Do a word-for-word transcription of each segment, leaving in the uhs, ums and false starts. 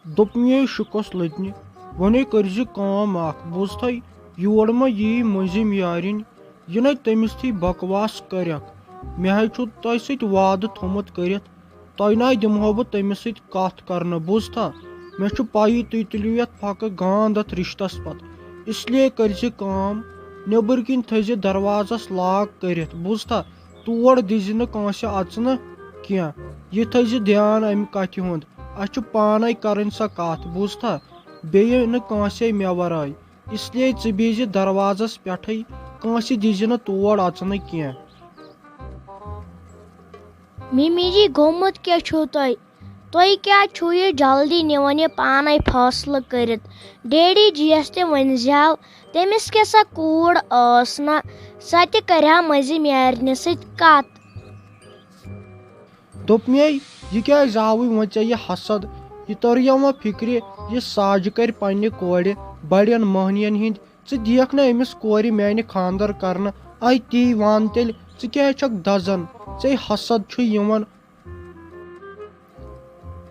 دوٚپمے شُکس لٔتنہِ، وۄنے کٔرزِ کٲم اکھ، بوٗزتھے، یور مہ یی مٔنٛزِم یارِنۍ، یہِ نے تٔمِس تھی بکواس کرٮ۪کھ۔ مےٚ ہے چھُ تۄہہِ سۭتۍ وعدٕ تھوٚمُت کٔرِتھ، تۄہہِ ناے دِمہو بہٕ تٔمِس سۭتۍ کتھ کرنہٕ، بوٗزتھا؟ مےٚ چھُ پَیی تُہۍ تُلِو یتھ پھکہٕ گانٛد اتھ رشتس پتہٕ، اس لیے کٔرزِ کٲم، نیٚبٕرۍ کِنۍ تھٲیزِ دروازس لاک کٔرِتھ، بوٗزتھا؟ تور دِزِ نہٕ کٲنٛسہِ اژنہٕ کینٛہہ۔ یہِ تھٲیزِ دیان امہِ کتھِ ہُنٛد، اسہِ چھُ پانے کرٕنۍ سۄ کتھ، بوٗزتھا؟ بیٚیہِ نہٕ کٲنٛسے مےٚ ورٲے۔ اس لیے ژٕ بیٚہزِ دروازس پٮ۪ٹھٕے، کٲنٛسہِ دِزِ نہٕ تور اژنہٕ کینٛہہ۔ مِمی جی، گوٚمُت کیٛاہ چھُو تۄہہِ؟ تُہۍ کیٛازِ چھُو یہِ جلدی نِوان یہِ پانے فٲصلہٕ کٔرِتھ؟ ڈیڈی جی یس تہِ ؤنۍ زیو، تٔمِس کیٛاہ سۄ کوٗر ٲس نہ، سۄ تہِ کرِ ہا مٔنٛزِم یارنہِ سۭتۍ کتھ۔ دوٚپمے، یہِ کیٛازِ آوٕے وۄنۍ ژےٚ یہِ حسد؟ یہِ توٚریہ وۄنۍ فِکرِ، یہِ ساجہِ کرِ پننہِ کورِ بڑٮ۪ن مٔہنِین ہٕنٛدۍ۔ ژٕ دِیکھ نہٕ أمِس کورِ میانہِ خانٛدر کرنہٕ۔ اے تی وَن تیٚلہِ، ژٕ کیٛازِ چھکھ دزان؟ ژےٚ حسد چھُے یِوان۔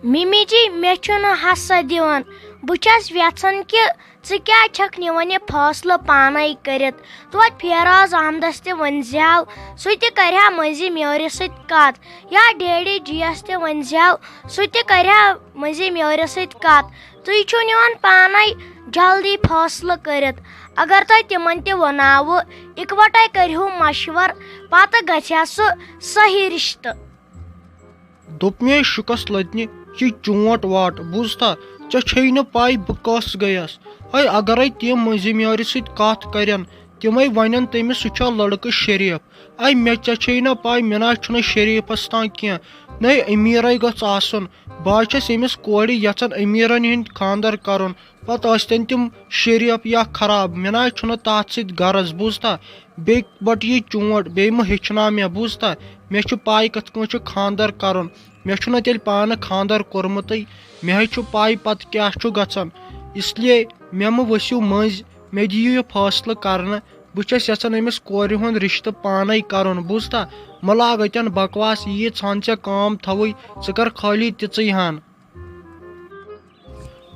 مِمی جی، مےٚ چھُنہٕ حسد یِوان۔ بہٕ چھَس یژھان کہِ ژٕ کیٛازِ چھکھ نِوان یہِ فٲصلہٕ پانے کٔرِتھ؟ توتہِ فیروز احمدس تہِ ؤنۍ زیو، سُہ تہِ کرِ ہا مٔنٛزِم یورِ سۭتۍ کتھ، یا ڈیڈی جی یس تہِ ؤنۍ زیو، سُہ تہِ کرِ ہا مٔنٛزِم یورِ سۭتۍ کتھ۔ تُہۍ چھِو نِوان پانے جلدی فٲصلہٕ کٔرِتھ۔ اگر تۄہہِ تِمن تہِ وناوٕ، اِکوٹے کٔرِہُو مشور، پتہٕ گژھِ ہا سُہ صحیح رشتہٕ۔ دوٚپمے شُکس لٔتنہِ، یہِ چونٹ واٹ، بوٗزتھا؟ ژےٚ چھے نہٕ پَے بہٕ کۄس گٔیَس۔ ہے، اگرے تِم مٔنٛزِم یارِ سۭتۍ کتھ کرن، تِمے ونن تٔمِس، سُہ چھا لڑکہٕ شریف۔ اے، مےٚ ژےٚ چھے نہ پَے، مےٚ نہ چھُنہٕ شریفس تام کینٛہہ۔ نے امیرے گژھ آسُن۔ بہٕ حظ چھَس ییٚمِس کورِ یژھان امیرن ہُنٛد خانٛدر کرُن۔ پتہٕ ٲسۍتن تِم شریف یا خراب، مےٚ نہ حظ چھُنہٕ تتھ سۭتۍ غرض، بوٗزتھا؟ بیٚیہِ بٹ یہِ چونٹ، بیٚیہِ مہ ہیٚچھناو مےٚ، بوٗزتھا؟ مےٚ چھُ پَے کِتھ کٔنۍ چھُ خانٛدر کرُن۔ مےٚ چھُنہٕ تیٚلہِ پانہٕ خانٛدر کوٚرمُتٕے، مےٚ حظ چھُ پَے پتہٕ کیٛاہ چھُ گژھان۔ اس لیے مےٚ مہ ؤسِو مٔنٛزۍ، مےٚ دِیِو یہِ فٲصلہٕ کرنہٕ۔ بہٕ چھَس یژھان أمِس کورِ ہُنٛد رشتہٕ پانے کرُن، بوٗزتھا؟ مہ لاگ أتٮ۪ن بکواس، ییٖژ ہن ژےٚ کٲم تھٲوٕے، ژٕ کر خٲلی تِژٕے ہن۔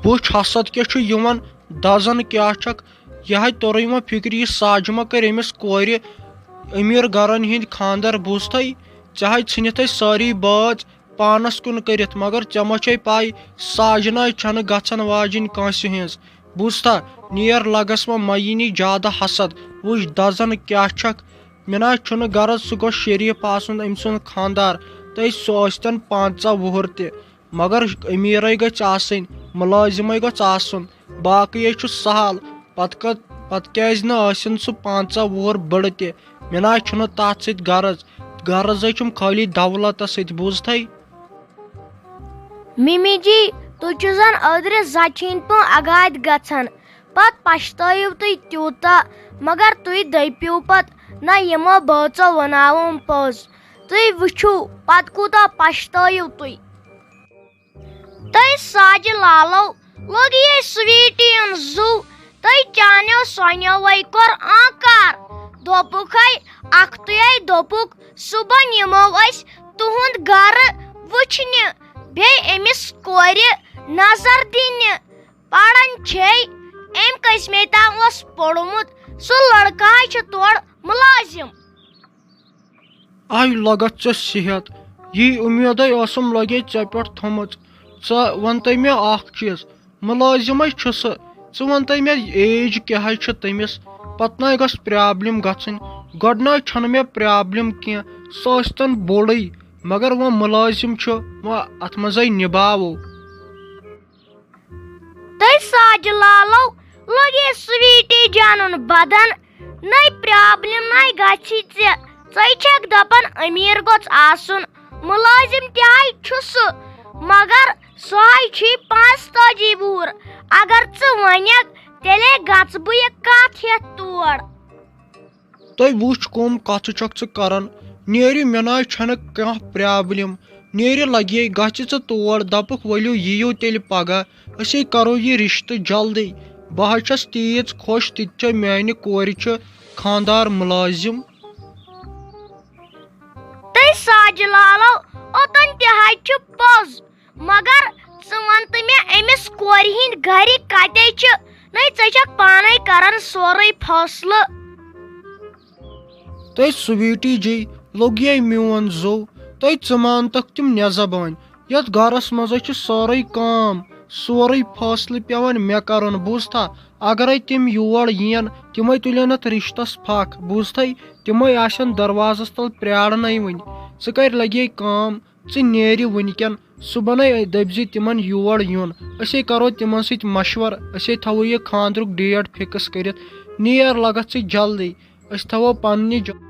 وٕچھ، حسد کیٛاہ چھُ یِوان، دزان کیٛاہ چھکھ۔ یہِ ہے توٚرُے وۄنۍ فِکرِ، یہِ ساجہِ ما کرِ أمِس کورِ أمیٖر گرن ہٕنٛدۍ خانٛدر، بوٗزتھے؟ ژےٚ ہے ژھٕنِتھ أسۍ سٲری بٲژ پانس کُن کٔرِتھ، مگر ژےٚ ما چھے پَے، ساجہِ نہ چھنہٕ گژھن واجِنۍ کٲنٛسہِ ہٕنٛز، بوٗزتھا؟ نیر لگس وۄنۍ، مہ یی نی زیادٕ حسد۔ وٕچھ، دزان کیٛاہ چھکھ۔ مےٚ نہ چھُنہٕ غرض سُہ گوٚژھ شریٖف آسُن، أمۍ سُنٛد خانٛدار، تہٕ سُہ ٲسۍتن پنٛژاہ وُہُر تہِ، مگر أمیٖرے گژھِ آسٕنۍ، مُلٲزِمے گوٚژھ آسُن، باقٕے ہے چھُ سہل۔ پتہٕ کتھ، پتہٕ کیٛازِ نہٕ ٲسِن سُہ پنٛژاہ وُہُر بٕڑٕ تہِ؟ مےٚ نہ چھُنہٕ تتھ سۭتۍ غرض، غرض ہے چھُم خٲلی دولتس سۭتۍ، بوٗزتھے؟ مِمی جی، تُہۍ چھِو زن أدرِ زچھِنۍ پٲٹھۍ اگادِ گژھان، پتہٕ پشتٲیِو تُہۍ تیوٗتاہ، مگر تُہۍ دٔپِو پتہٕ، نہ یِمو بٲژو وناوُم پوٚز۔ تُہۍ وٕچھِو پتہٕ کوٗتاہ پشتٲیِو تُہۍ۔ تہٕ ساجہِ لالو لوٚگ یہِ سویٖٹی ہُن زُو، تہٕ چانیو سونیو وَے کوٚر آنکار۔ دوٚپُکھ ہے، اَکھتُے ہے دوٚپُکھ، صُبحن یِمو أسۍ تُہُنٛد گرٕ وٕچھنہِ، بیٚیہِ أمِس کورِ نظر دِنہِ۔ پران چھے، أمۍ کٔژمے تام اوس پوٚرمُت، سُہ لڑکہٕ ہا چھُ تورٕ مُلٲزِم۔ آے لگس ژےٚ صحت، یی اُمیدے ٲسٕم لگے ژےٚ پٮ۪ٹھ تھٲمٕژ۔ ژٕ وَن تہٕ مےٚ اکھ چیٖز، مُلٲزِمے چھُ سُہ، ژٕ وَن تہٕ مےٚ ایج کیٛاہ حظ چھِ تٔمِس؟ پتہٕ نہ گٔژھ پرابلم گژھٕنۍ۔ گۄڈٕ نہ چھَنہٕ مےٚ پرابلم کینٛہہ، سُہ ٲسۍتن بوٚڑٕے، مگر وۄنۍ مُلٲزِم چھُ، وۄنۍ اتھ منٛزے نِباوو۔ تہٕ ساجہِ لالو لوٚگ یہِ سویٖٹی جانُن بدن، نَے پرابلم نَے گژھی ژےٚ۔ ژَے چھَکھ دَپان أمیٖر گوٚژھ آسُن، مُلٲزِم تہِ ہاے چھُ سُہ، مگر سُہ ہاے چھُے پانٛژتٲجی وُہُر۔ اگر ژٕ وَنَکھ، تیٚلے گژھٕ بہٕ یہِ کَتھ ہٮ۪تھ تور۔ تۄہہِ وٕچھ، کۄم کتھٕ چھکھ ژٕ کران؟ نیرِ، مےٚ نہ چھنہٕ کانٛہہ پرابلم۔ نیرِ، لگے گژھِ ژٕ تور، دپکھ، ؤلِو، یِیِو تیٚلہِ پگاہ، أسے کرو یہِ رشتہٕ جلدی۔ بہٕ حظ چھس تیٖژ خۄش، تہِ تہِ چھےٚ میانہِ کورِ چھِ خاندار مُلٲزِم۔ تہٕ ساجہِ لالو، اوٚتن تہِ حظ چھُ پوٚز۔ مگر ژٕ وَن تہٕ مےٚ، أمِس تِہِنٛدۍ گرِکۍ کتے چھِ؟ نَے، ژٕ چھَکھ پانے کران سورُے فٲصلہٕ۔ تہٕ سویٹی جی، لوٚگ یے میون زو۔ تہٕ ژٕ مانتکھ تِم نٮ۪زبٲنۍ؟ یتھ گرس منٛز چھُ سورُے کام، سورُے فٲصلہٕ پٮ۪وان مےٚ کرُن۔ بوٗزتھا، اگرے تِم یور یِن، تِمے تُلن اتھ رشتس پھکھ۔ بوٗزتھے، تِمے آسن دروازس تل پرارنے وٕنہِ۔ ژٕ کر لگے کٲم، ژٕ نیرِ وٕنکٮ۪ن، صُبحنے دٔپۍ زِ تِمن یور یُن۔ أسے کرو تِمن سۭتۍ مشور، أسے تھاوو یہِ خاندرُک ڈیٹ فکس کٔرِتھ۔ نیر لگتھ ژٕ جلدی، أسۍ تھاوو پننہِ ج-